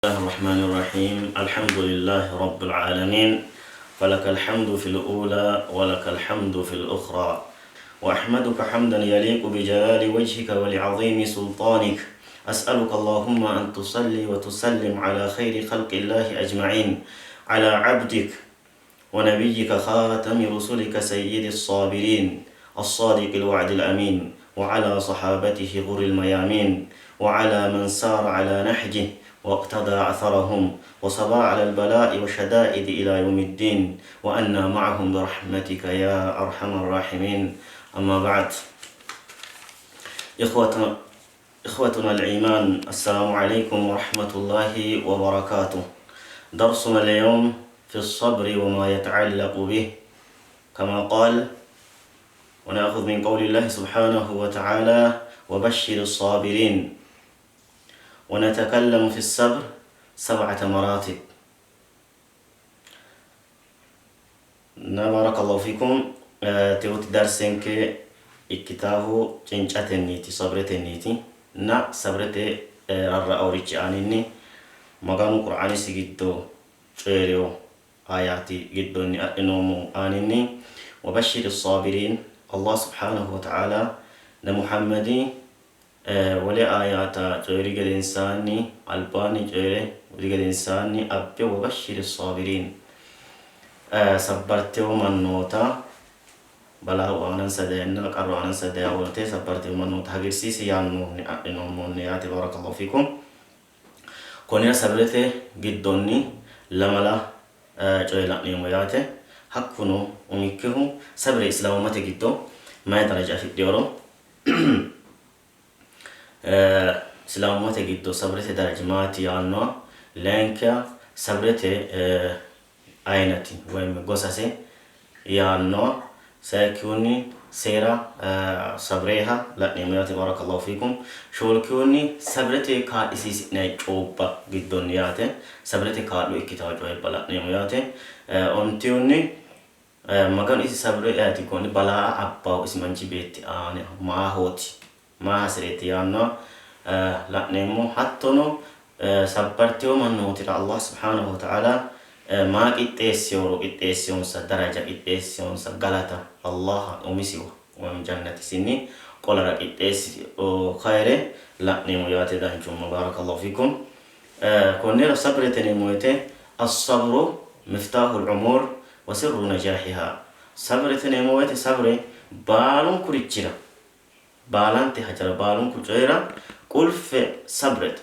الله الرحمن الرحيم الحمد لله رب العالمين فلك الحمد في الأولى ولك الحمد في الأخرى وأحمدك حمدا يليق بجلال وجهك ولعظيم سلطانك أسألك اللهم أن تصلي وتسلم على خير خلق الله أجمعين على عبدك ونبيك خاتم رسلك سيد الصابرين الصادق الوعد الأمين وعلى صحابته غر الميامين وعلى من سار على نهجه واقتدى أثرهم وصبر على البلاء والشدائد إلى يوم الدين وأنا معهم برحمتك يا أرحم الراحمين أما بعد إخوة إخوتنا الإيمان السلام عليكم ورحمة الله وبركاته درسنا اليوم في الصبر وما يتعلق به كما قال ونأخذ من قول الله سبحانه وتعالى وبشر الصابرين ونتكلم في الصبر سبعة مراتب بارك الله فيكم teyote darsenke ikkitaahu cincatenniiti sabretenniiti na sabrete rarra'aorichi aaninni Maganu Qur'aanisi giddo coyi'rino aayaati giddonni adhinoommo aaninni wabashshiri saabiriin Allah subhaanahu wa ta'aala na Muhammadi Wole aayaata coyi'ri gedensaanni, albaanni coyi're gudi gedensaanni abbe wabashshiri saabiriin, sabbartino mannoota balaau aanansa dayenna qarru aanansa dayi wote sabbartino mannoota hagiirsiisi yaannohunni adhinoommohunni yaate. Baarakallahu fiikum. Konnira sabirete giddonni lamala coye la'neemmo yaate. Hakkuno umikkihu sabire islaamumate giddo mayi daraja afidhinoro Islaamummate giddo sabrete daraji maati yaannoha, layinkiha sabrete ayinati woyim gosase yaannoha, sayikkihunni seera sabreeha la'neemmo yaate barakallahu fiikum. Shoolkihunni sabrete kaa'lisiisi'nanni coyubba giddonni yaate sabrete kaa'lo ikkitanno coyubba la'neemmo yaate. Ontihunni Maganu isi sabire ayeti konne balaa abbahu isi manchi beetti aana maahooti maa hasireeti yaannoha la'neemmo. Hattono sabbartino mannootira Allah subhaanahu wa ta'aala maa qixxeessinoro qixxeessinonsa daraja qixxeessinonsa galata Allah umisiwa woyim jannatisinni qolara qixxeessino khayre la'neemmo yaate danchumma. Baarakallahu fiikum. Konnira sabrete yineemmo woyte as-sabru miftaahul umuur wa sirru najaahiha. Sabrete yineemmo woyte sabre baalunkurichira, baalante hajara, baalunku coyira qulfe sabrete.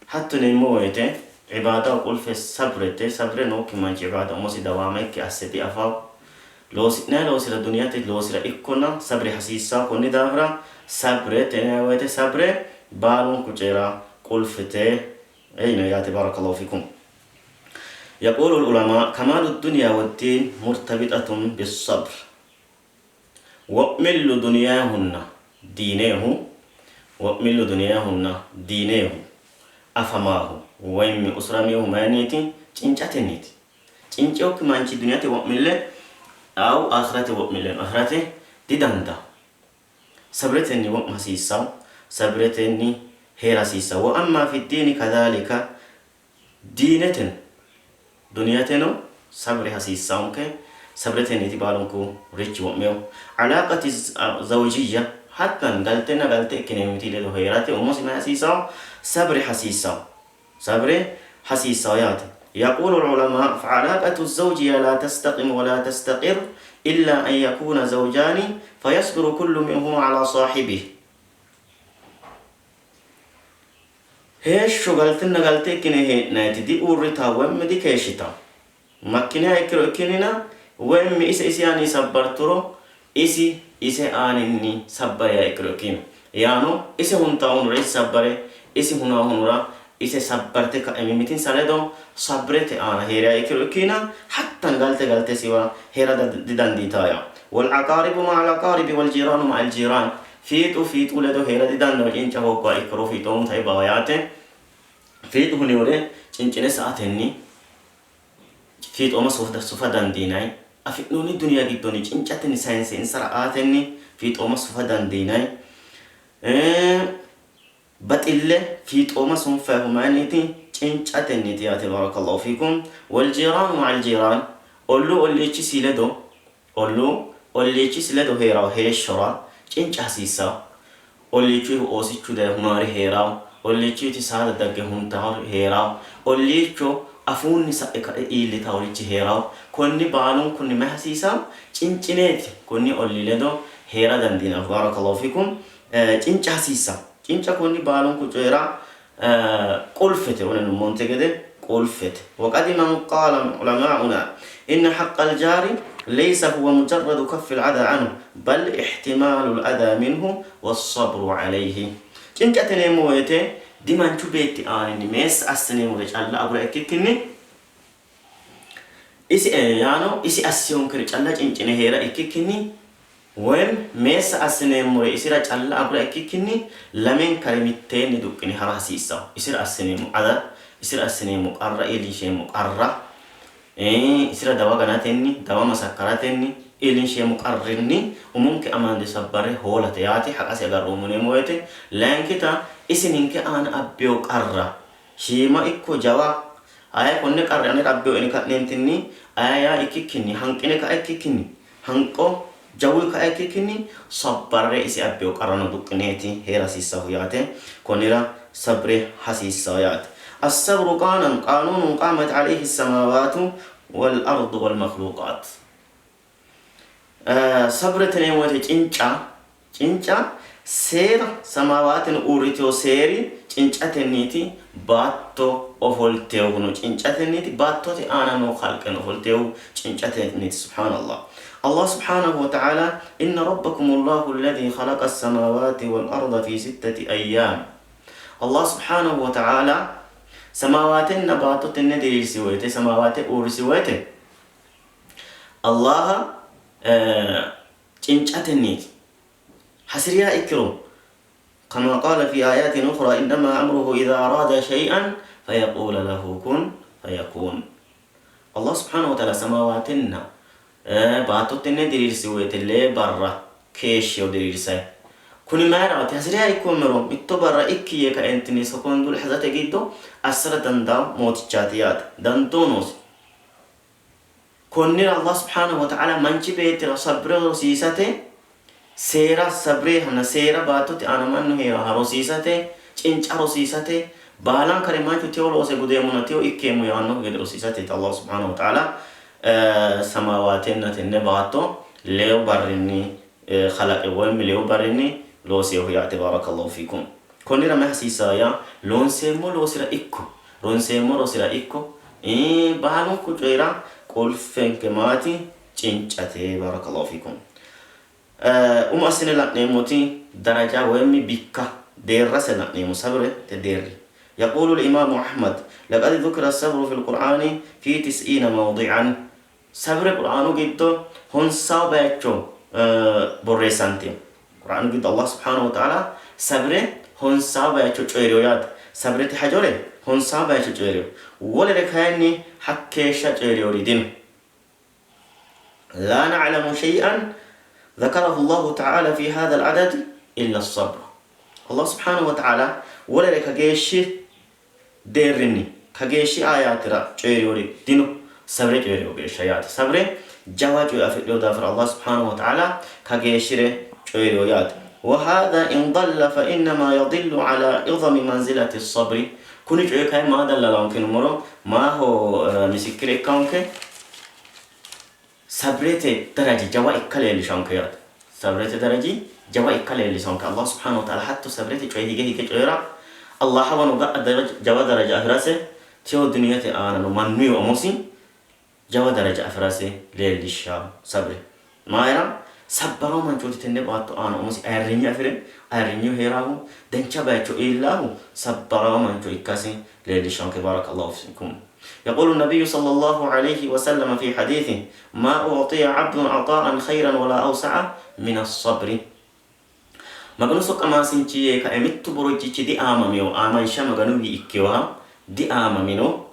Hatto yineemmo woyte ibaadaho qulfe sabrete, sabre nookki manchi ibaada umosi dawaama ikke asse diafawo. Loosi'nanni loosira duniyate loosira ikkona sabre hasiissanno. Konni daafira sabrete yinanni woyte sabre baalunku coyira qulfete yinanni yaate. Barakallahu fikum. Yaquulu al-ulamaa kamaalu dunya wad-diin murtabixatun bis-sabr. Wo'millu duniyahunna diinehu wo'millu duniyahunna diinehu afamaahu woyimmi usuramihu mayinniiti? Cincatenniiti. Cincinokki manchi duniyate wo'mille aw aakhirate wo'milleno afirate didandaanno. Sabretenni wo'ma hasiissanno, sabretenni hee'ra hasiissanno. Wa amma fi diini kadhalika diineteno duniyateno sabre hasiissannonke, sabretenniiti baalunku richi wo'minohu. Alaaqati zawjiyya hattan galtenna galte ikkine mimmiti ledo hee'rate umosi mayi hasiisanno? Sabre hasiissanno. Sabre hasiissanno yaate. Yaquulu al-ulamaa fa'alaaqatu az-zawjiyya laa tastaqimu wa laa tastaqir illaa an yakuuna zawjaani fayasbiru kullu minhumaa alaa saahibihi. Heeshsho galtenna galte ikkine hee'nanniti diuurritanno woyimmi dikeeshshitanno. Makkiniha ikkiro ikkinnina woyimmi ise isi aaninni sabbarturo isi ise aaninni sabbariha ikkiro ikkinnina. Yaano ise huntaahunura isi sabbare, isi hunaahunura ise sabbarte ka'e mimmitinsa ledo sabrete aana hee'riha ikkiro ikkinnina hattan galte galtesiwa hee'ra didandiitanno yaa. Wal aqaaribu ma'al aqaaribi wal jiiraanu ma'al jiiraan Fiixu fiixu ledo hee'ra didandaanno cinca hoogguha ikkiro fiixoomu tae bawa yaate. Fiixu huniyore cincine sa''atenni fiixooma sufa dandiinanni. Afi'noonni duniya giddonni cincatenni sayinse insara aatenni fiixooma sufa dandiinanni. Baxille, fiixooma sunfannihu mayinniiti? Cincatenniiti yaate Barakallahu fiikum. Wal jiiraanu ma'al jiiraan, olluu olliichisi ledo, olluu olliichisi ledo hee'rawo heeshshora cinca hasiissawo. Olliichuyihu oosichu daye hunaari hee'rawo, olliichuyiti saada dagge huntaari hee'rawo, olliicho afuunni sa'e ka'e iillitaworichi hee'rawo. Konni baalunkunni mayi hasiisawo? Cincineeti konni ollii ledo hee'ra dandiinannihu. Barakallahu fiikum. Cinca hasiissanno. Cinca konni baalunku coyira qulfete, wole nummonte gede qulfete. Waqad man qaala ulamaa'una inna haqqal jaari laysa huwa mujarradu kaffil adha anhu bal ihtimaalul adha minhu wassabru alayhi. Cincate yineemmo woyite dimanchu beetti aaninni meessa assineemmore calla agura ikkikkinni isi yaano isi assinonkere calla cincine hee'ra ikkikkinni Woyim meessa assineemmore isira calla agura ikkikkinni lamenkare mitteenni duqqine ha'ra hasiissanno. Isira assineemmo adha, isira assineemmo qarra, iillinsheemmo qarra, isira dawa ganatenni, dawa masakkaratenni, iillinsheemmo qarrinni umonke amande sabbarre hoolate yaate, haqasi agarroommo yineemmo woyte, layinkita isi ninke aana abbino qarra shiima ikko jawa, aye konne qarra anera abbino yine ka'neentinni aye yaa ikkikkinni, hanqine ka'a ikkikkinni, Hanqo jawuyi kae ikkikkinni sabbarre isi abbino qarrano duqqineeti hee'ra hasiissannohu yaate. Konnira sabre hasiissanno yaate. As-sabru qaanan qaanuunun qaamat aleyhi as-samaawaatu wal-ardu wal-makhluuqaat. Sabrete yineemmo woyte cinca, Cinca seera samaawaateno uurritino seeri cincatenniiti, baatto ofoltinohuno cincatenniiti, baattote aana noo kalqeno ofoltinohu cincatenniiti. Subhaanallah. Allah subhaanahu wa ta'aala Inna rabbakumullahu alladhii khalaqa as-samaawaati wal arda fii sittati ayyaam. Allah subhaanahu wa ta'aala samaawaatenna baatto tenne diriirsi woyte, samaawaate uurrisi woyte Allaha cincatenniiti. Hasi'riha ikkiro, Kamaa qaala fii aayaatin ukhraa innamaa amruhu idhaa araada shay'an fayaquula lahu kun fayakuun. Allah subhaanahu wa ta'aala samaawaatenna baatto tenne diriirsi woyte lee barra keeshsheyo diriirsayi. Kuni mayiraati? Hasi'riha ikkoommero mitto barra ikki yee kaentinni sekondu lahzate giddo assara dandaanno mootichaati yaate. Dandoo noosi. Konnira Allah subhaanahu wa ta'aala manchi beettira sabre rosiisate seera sabreehanna seera baattote aana mannu hee'raha rosiisate, cinca rosiisate, baalankare manchu teyo loose gudeemmona teyo ikkeemmo yaannokki gede rosiisateeti Allah subhaanahu wa ta'aala samaawaatenna tenne baatto leewu barrinni kalaqe woyim leewu barrinni loosinohu yaate. Baarakallahu fiikum. Konnira mayi hasiissanno yaa loonseemmo loosira ikko ronseemmo rosira ikko baalunku coyira qulfenke maati? Cincate. Barakallahu fiikum. Umo assine la'neemmoti daraja woyimmi bikka deerrase la'neemmo sabrete deerri. Yaquulu al-imaamu Ahmad laqad dhukira as-sabru fil qur'aani fi tis'iina mawdi'an. Sabre Qur'aanu giddo honsawo bayicho borreessantino. Qur'aanu giddo Allah subhaanahu wa ta'aala sabre honsawo bayicho coyi'rino yaate. Sabrete hajore honsawo bayicho coyi'rino. Wolere kayinni hakkeeshsha coyi'rinori dino. Laa na'lamu shay'an dhakarahu Allahu ta'aala fi haadha al-adad illa as-sabr. Allah subhaanahu wa ta'aala wolere kageeshshi deerrinni kageeshshi aayaatira coyi'rinori dino, sabre coyi'rino geeshsha yaate. Sabre jawa coye afidhino daafira Allah subhaanahu wa ta'aala kageeshshire coyi'rino yaate. Wa haadha in dalla fa innama yadillu ala idami manzilati sabri. Kuni coyi kayi maa dallalaonke yinummoro maaho misikkire ikkaonke? Sabrete daraji jawa ikka leellishaonke yaate. Sabrete daraji jawa ikka leellishaonke. Allah subhaanahu wa ta'aala hatto sabrete coye hige hige coyi'ra Allahawano ga'a jawa daraja afi'rase tewo duniyate aanano mannuyiwa umosi jawa daraja afi'rase leellishshawo sabre. Mayira? Sabbarawo manchooti tenne baatto aana umosi ayirrinye afi're ayirrinyeho hee'raahu dancha bayicho iillaahu sabbarawo mancho ikkasi leellishshaonke. Baarakallahu fiikum. Yaquulu nabiyyu sallallahu alayhi wa sallam fi hadiithihi, Maa u'xiya abdun ataa'an khayran wa laa awsa'a mina as-sabri. Maganu soqqamaasinchi yee kae mittu borojjichi diaamamino, aamansha Maganuwii ikkinoha diaamamino,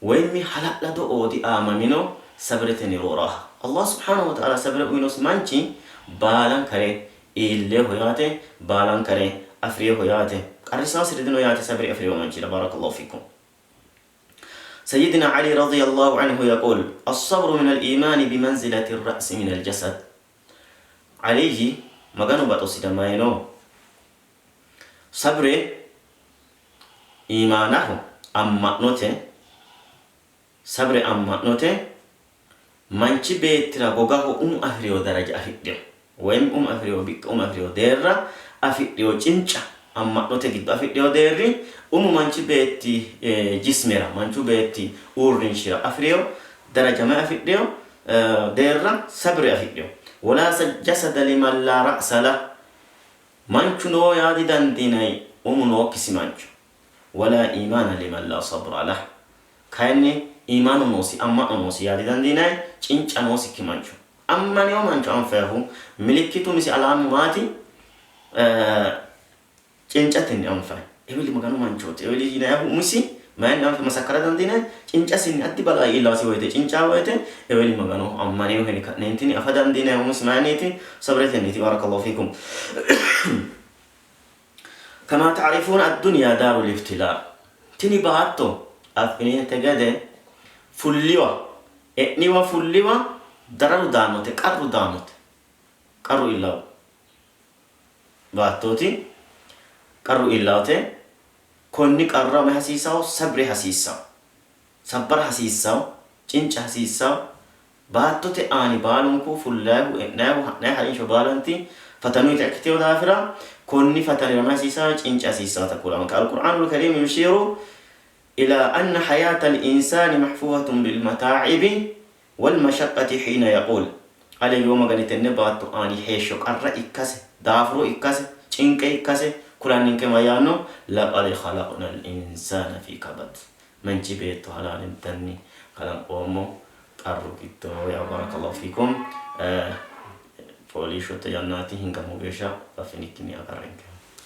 woyimmi hala'lado oo diaamamino sabretenni rooraha. Allah subhaanahu wa ta'aala sabre uyinosi manchi baalankare iilleho yaate, baalankare afi'rinoho yaate. Qarrisaasiri dino yaate sabire afi'rino manchira. Barakallahu fiikum. Sayyidina Ali radiyallahu anhu yaqul as-sabru min al-iimaani bimanzilati ar-ra'si min al-jasad. Aliyi Maganu baxosira mayino? Sabire iimaanaho amma'note Sabire amma'note manchi beettira gogaho umo afi'rino daraja afidhino woyim umo afi'rino bikka umo afi'rino deerra afidhino cinca amma'note giddo afidhino deerri umu manchi beetti jismera manchu beetti uurrinshira afi'rino daraja mayi afidhino deerra sabire afidhino Walaa jasada liman laa ra'sa lah Manchu noo yaa didandiinanni umu nookkisi mancho. Walaa iimaana liman laa sabra lah Kayinni iimaanu noosi, amma'no noosi yaa didandiinanni cinca noosikki mancho. Ammanino mancho anfayihu milikkitu umisi alaamu maati? Cincatenni anfayi. Eweli Maganu manchooti. Eweli yinayihu umisi mayinni anfe masakkara dandiinanni? Cincasinni addi balaa iillasi woyite cincaa woyite eweli Maganoho ammaninoho yine ka'neentinni afa dandiinannihu umisi mayinniiti? Sabretenniiti. Baarakallahu fiikum. Kama ta'rifuuna ad-dunya daarul ibtilaa Tini baatto affininte gede fulliwa e'niwa fulliwa dararu daannote, qarru daannote. Qarru iillawo baattooti, qarru iillawote. Konni qarra mayi hasiisawo? Sabre hasiissawo. Sabbara hasiissawo, cinca hasiissawo. Baattote aani baalunku fullayihu, e'nayihu, ha'nayi harinsho baalanti fatanuyita ikkitino daafira konni fatanira mayi hasiisawo? Cinca hasiissawota kulanke. Al-Qur'aanul Kariim yushiiru ilaa anna hayaatal insaani mahfuufatun bil mataa'ibi wal mashaqqati hiina yaquul Ale yoo Magani tenne baatto aani heeshsho qarra ikkase, daafuro ikkase, cinqe ikkase kulanninke mayyaanno? Laqad khalaqnal insaana fii kabad Manchi beetto halaalintanni kalanqoommo qarru giddo yaa barakallahu fiikum. Fooliishshote yannaati hingammo geeshsha faffinikkinni agarrenke.